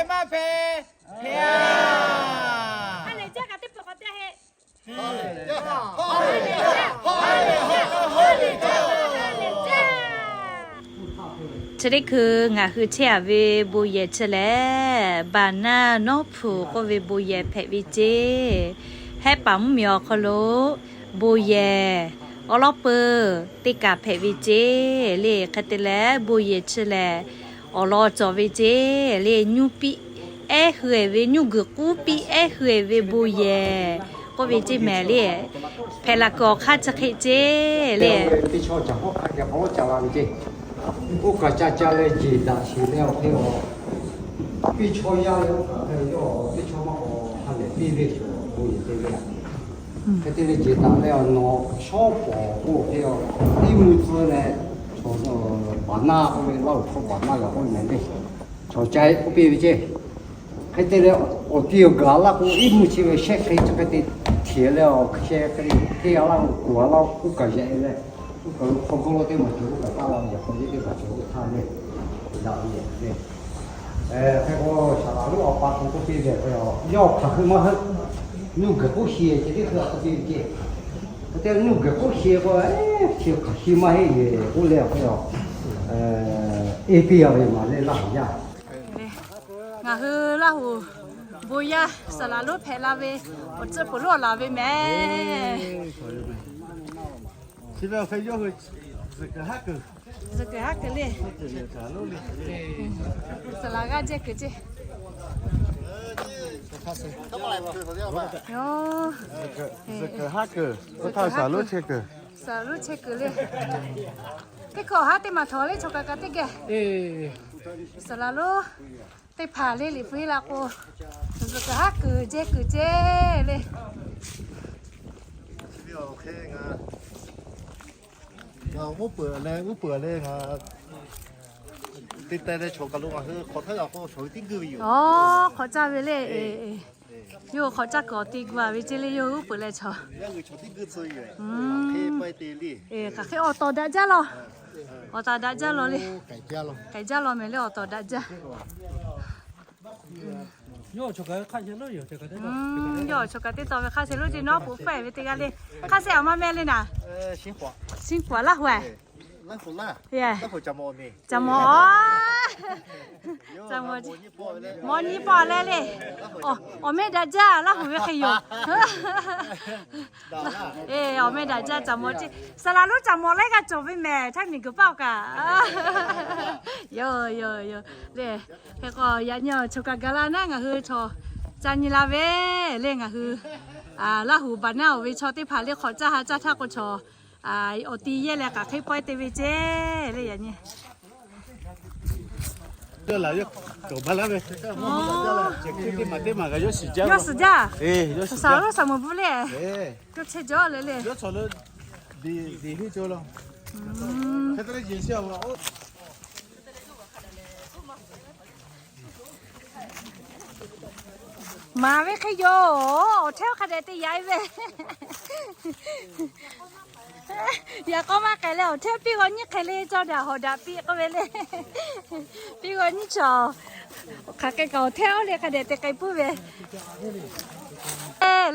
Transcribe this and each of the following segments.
maˇ hpehꞈ. Chi teˇ hkui ngaˬ hui chehˇ a ve bon yehˬ chi lehˬ, Baˍnaˆ Nawˉ Hpu k'oˆ ve bon yehˬ hpehꞈ ve ceˇ. Hehˉ paˍ mvuhˇmiˬ awˬ hk'aw lo bon yehˬ awˉ lawˉ peuˬ teˇ kaˬ hpehꞈ ve ceˇ le. Hk'e te leh bon yehˬ chi lehˬ, awˬ lawn cawˬ ve ceˇ le. Nyuˇ piˇ ehˉ hui e ve, nyuˇ guiˬ k'uˉ piˇ ehˉ hui e ve bon yehˬ k'oˆ ve ceˇ mehˍ le. Hpehꞈ la kuiˬ awˬ hk'aˇ chi hk'e ceˇ le. Teˇ chaw caˬ hawˉ hk'a geh k'awꞈ ca la ve ceˇ. Oˇ kaˬ ca ca leh jeˬ daꞈ sheˍ leh awˬ hk'e a, teˇ chaw yaˇ leh oˇ kaˬ hk'e yawˇ teˇ chaw maˇ k'awꞈ ha lehˬ piˇ ve, bon yehˬ te ve a. Hk'e te leh jeˬ daꞈ leh awˬ nawˬ shawˉ pawˍ k'oˆ hk'e a, iˉ mvuhˇ tcuh leh, chaw Baˍnaˆ k'oˆ ve, Laˇ huˍ chaw Baˍnaˆ g'a k'oˆ ve mehˍ le. Chaw cai k'oˆ piˇ ve ceˇ. Hk'e te leh awˬ ti awˬ gaˬ laˇ k'o, iˉ mvuhˇ chi ve shehˆ hk'e chi hk'e te hteꞈ leh awˬ hk'e sheh hk'e te hteˇ a laˇ k'o, kuˬ a laˇ k'oˆ kaꞈ yaꞈ e leh, oˇ kaˬ lo hk'aw gawˇ teˇ maˬ cawˬ oˇ kaꞈ taˇ la ve, yaꞈ k'aw yeˇ teˇ maˬ cawˬ oˇ htaˇ le, daꞈ ve yaꞈ le. Hk'e k'o, Saˍ laˍ lonˉ awˬ pa hk'aw k'oˆ piˇ ve, Yawˇ hk'aˬ hui maˇ heuˆ, nuˇ guiˬ k'oˆ shi chi teˇ hkui a k'oˆ piˇ ve ceˇ. Hk'e te nuˇ guiˬ k'oˆ shi k'o, chi hk'aˬ shi maˇ heˆ ve k'oˆ leh awˬ hk'e a, e piˇ a ve maˬ le Laˇ huˍ yaˇ. Ngaˬ hui Laˇ huˍ bon yaˇ Saˍ laˍ lonˉ hpehꞈ la ve awˬ tcuhˉ puˍ lonˉ awˬ laˬ ve mehˍ. Chi ve awˬ hk'e yawˇ hui zuhꞈ kuiˬ haˉ kuiˬ, zuhꞈ kuiˬ haˉ kuiˬ le. Saˍ laˍ g'aˇ jehˇ kuiˬ ceˇ. Zuhꞈ kuiˬ haˉ kuiˬ, oˇ htaˇ Saˍ laˍ lonˉ chehˇ kuiˬ, Saˍ laˍ lonˉ chehˇ kuiˬ le. Teˇ hkawˇ haˉ teˇ maˬ htawˍ le chaw kaꞈ kaꞈ teˇ geh. Saˍ laˍ lonˉ teˇ hpaˍ le liꞈ hpu e la k'o, zuhꞈ kuiˬ haˉ kuiˬ jehˇ kuiˬ ceˇ le. Ngaˬ oˉ peuˬ leh, oˉ peuˬ leh ngaˬ te teh leh chaw kaˬ lo ngaˬ hui hk'awꞈ htaˇ g'a k'o, chaw hui tiˉ guˇ ve yoˬ. Aˬ, hk'awꞈ caˇ ve le. Yawˇ hk'awꞈ caˇ kuiˬ awˬ te gu a ve ceˇ le, yawˇ oˉ peuˬ leh chaw. Hk'aˬ hk'e awˬ tawˍ daꞈ jaˇ law. Awˬ tawˍ daꞈ jaˇ law le. K'ai jaˇ law mehˍ le, awˬ tawˍ daꞈ jaˇ. Yawˇ chaw kaꞈ teˇ taw ve hk'aˇ sheh lonˉ ceˇ, nawˉ puˍ hpehꞈ ve teˇ g'aˇ le. Hk'aˇ sheh awˬ maˇ meh le naˍ. Sinˉ kuaˍ Laˇ huˍ a. Caˬ mawˬ, mawˬ nyi pawˆ leh le. Awˬ meh daꞈ jaˇ Laˇ huˍ ve hk'e yoˬ. Awˬ meh daꞈ jaˇ caˬ mawˬ ceˇ. Saˍ laˍ lonˉ caˬ mawˬ laiˉ g'aˇ cawˬ ve mehˍ, htaˇ miˬ guiˬ paˆ awˬ kaꞈ. Yoˬ, yoˬ, yoˬ le. Hk'e k'o yaꞈ nyi chaw kaꞈ gaˬ la naˉ ngaˬ hui chaw ca nyi la ve le. Ngaˬ hui Laˇ huˍ baˬ naˉ oˬ ve chaw teˇ hpaˍ le hk'awꞈ caˇ ha caˇ htaˇ k'o chaw awˬ ti yehˇ leh k'aˬ hk'e pawehˇ te ve ceˇ le yaꞈ nyi. Yawˇ suhˍ jaˇ. Saˍ laˍ lonˉ saˍ mawˬ bvuhꞈ le. Yawˇ chehˇ jaw le le. Maˍ ve hk'e yoˬ, awˬ hteˇ hk'a dehꞈ te yaꞈ e ve. Yaꞈ k'aw maˇ k'ai leh awˬ hteˇ piˇ g'aw nyiˇ hk'e le cawˇ daꞈ hawˍ daꞈ piˇ k'oˆ ve le. Piˇ g'aw nyiˇ chaw, hk'aˬ hk'e kaꞈ awˬ hteˇ oˇ le hk'a dehꞈ te k'ai puiˉ ve.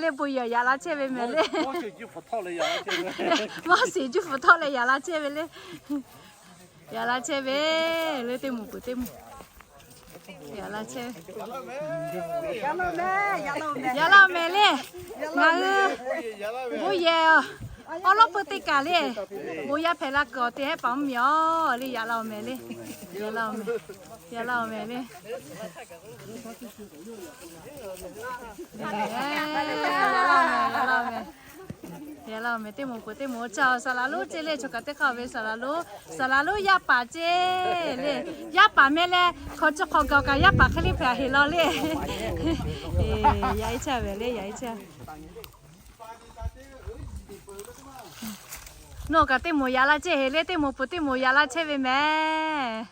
Le bon yehˬ yaꞈ la chehˇ ve mehˍ le. Mawˇ shiˍ juˇ hpu htawˆ leh yaꞈ la chehˇ ve le. Yaꞈ la chehˇ ve le, teˇ moˍ peuˬ teˇ moˍ. Yaꞈ la chehˇ ve. Yaꞈ la mehˍ le. Ngaˬ hui bon yehˬ awˉ lawˉ peuˬ teˇ kaˬ le. Bon yaˇ hpehꞈ la kuiˬ awˬ te hehˉ paˍ mvuhˇmiˬ awˬ le yaꞈ la awˬ mehˍ le. Yaꞈ la awˬ mehˍ. Yaꞈ la awˬ mehˍ le. Yaꞈ la awˬ mehˍ, yaꞈ la awˬ mehˍ. Yaꞈ la awˬ mehˍ teˇ moˍ peuˬ teˇ moˍ caˇ. Saˍ laˍ lonˉ ceˇ le, chaw kaꞈ teˇ hk'aˇ ve saˍ laˍ lonˉ, saˍ laˍ lonˉ yaˇ paˍ ceˇ le. Yaˇ paˍ meh leh hk'aw chi hk'aw gaˬ kaꞈ yaˇ paˍ hk'e le hpehꞈ heˍ law le. Yaꞈ e chehˇ ve le, yaꞈ e chehˇ. Nawˬ kaꞈ teˇ moˍ yaꞈ la chehˇ heˍ le, teˇ moˍ peuˬ teˇ moˍ yaꞈ la chehˇ ve mehˍ.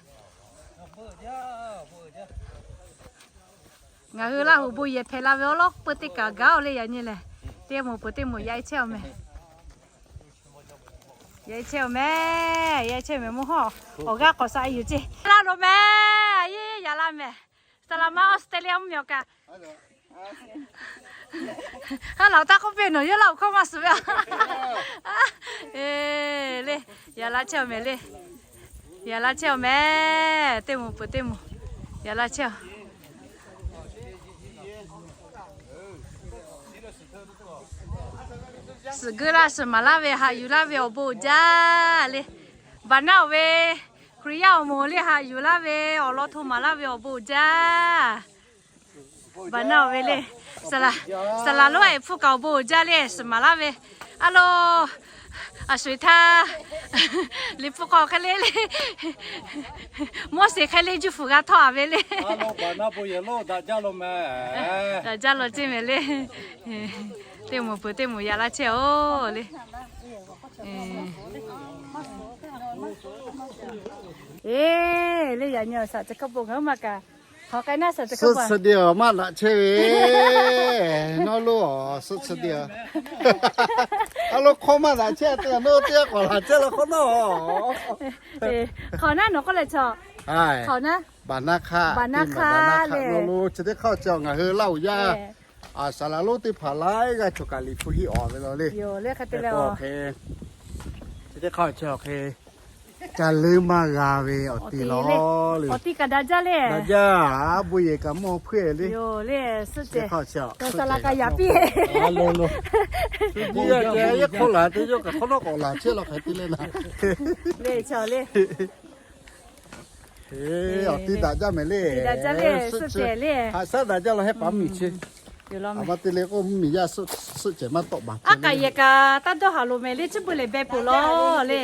Ngaˬ hui Laˇ huˍ bon yehˬ hpehꞈ la ve awˉ lawˉ peuˬ teˇ kaꞈ gaˬ oˬ le yaꞈ nyi lehˬ, teˇ moˍ peuˬ teˇ moˍ yaꞈ e chehˇ awˬ mehˍ. Yaꞈ e chehˇ awˬ mehˍ, yaꞈ e chehˇ mehˍ mvuhˇ hawˉ. Awˬ g'aˇ k'awꞈ shaꞈ yuˬ ceˇ. Laˇ lo mehˍ, yaꞈ la mehˍ. Saˍ laˍ ma Australia mvuhˇ miˬ awˬ kaꞈ. Ha laˬ taˇ k'oˆ piˇ, nawˬ yawˇ Laˇ huˍ hkawˇ maˇ suhˍ ve. Le, yaꞈ la chehˇ-oˬ mehˍ le. Yaꞈ la chehˇ-oˬ mehˍ. Teˇ moˍ peuˬ teˇ moˍ yaꞈ la chehˇ-oˬ. Suhˍ geuˆ laˇ suhˍ maˍ laˇ ve haꞈ yuˬ laˇ ve awˬ bon uiˍ jaˇ le. Baˬ naˉ-oˬ ve, Hkriꞈ yaˇ awˬ moˍ le haꞈ yuˬ laˇ ve awˬ lawn hto maˍ laˇ ve awˬ bon uiˍ jaˇ. Baˬ naˉ-oˬ ve le, saˍ laˍ lonˉ-ehˍ hpfuhˇ kaꞈ awˬ bon uiˍ jaˇ le, suhˍ maˍ laˇ ve. A lo, a sho-eˬ htaˇ, Liꞈ hpu hk'aw hk'e le le, Moˉseˍ hk'e le juˇ fuiˍ g'a htawˇ-a ve le. Daꞈ jaˇ law ceˇ mehˍ le. Teˇ moˍ peuˬ teˇ moˍ yaꞈ la chehˇ-oˬ le. Eˬ, le yaꞈ nyi awˬ shaꞈ chi hk'a peu-eˬ ngaˬ hui ma kaꞈ, hk'aˬ k'ai naˉ shaˍ chi hk'a peu-eˬ, suhˆ chi de-oˬ maˇ daꞈ chehˇ ve. Nawˉ lo, suhˆ chi de-oˬ. A lo hk'awˇ maˇ daꞈ chehˇ te, nawˉ teˇ g'aˇ k'awꞈ laˬ chehˇ la hk'awꞈ nawˉ. Hk'awꞈ naˉ nawˬ k'oˆ leh chaw, hk'awꞈ naˉ, baˬ naˉ hk'aˆ, baˬ naˉ hk'aˆ le. Nawˉ lo chi teˇ hk'aˇ chi ngaˬ hui Laˇ huˍ yaˇ, a, saˍ laˍ lonˉ teˇ hpaˍ laiˉ g'aˇ cawˬ kaꞈ Liꞈ hpu hiˆ awˬ ve law le. Chi teˇ hk'aˇ chi awˬ hk'e ca leuˉ maˇ g'a ve awˬ ti law le. Awˬ ti kaꞈ daꞈ jaˇ le. Daꞈ jaˇ, a bon yehˬ kaꞈ mawˇ hpuiˇ le. Saˍ laˍ kaꞈ yaꞈ piˇ. Hk'aw laˬ teˇ yawˇ kaꞈ hk'awꞈ nawˉ k'awꞈ laˬ chehˇ la hk'aˬ hk'e te le na. Awˬ ti daꞈ jaˇ mehˍ le. Haꞈ shaˉ daꞈ jaˇ law hehˉ paˍ miˬ chi. A ma te le k'o mvuhˇ miˬ yaˇ suhˆ cehˬ maˇ tawˆ baˬ. Aˉ kaꞈ yehˬ kaꞈ taˇ dawˇ haˍ loˍ mehˍ le, chi beuꞈ lehˬ beh peuˬ law le.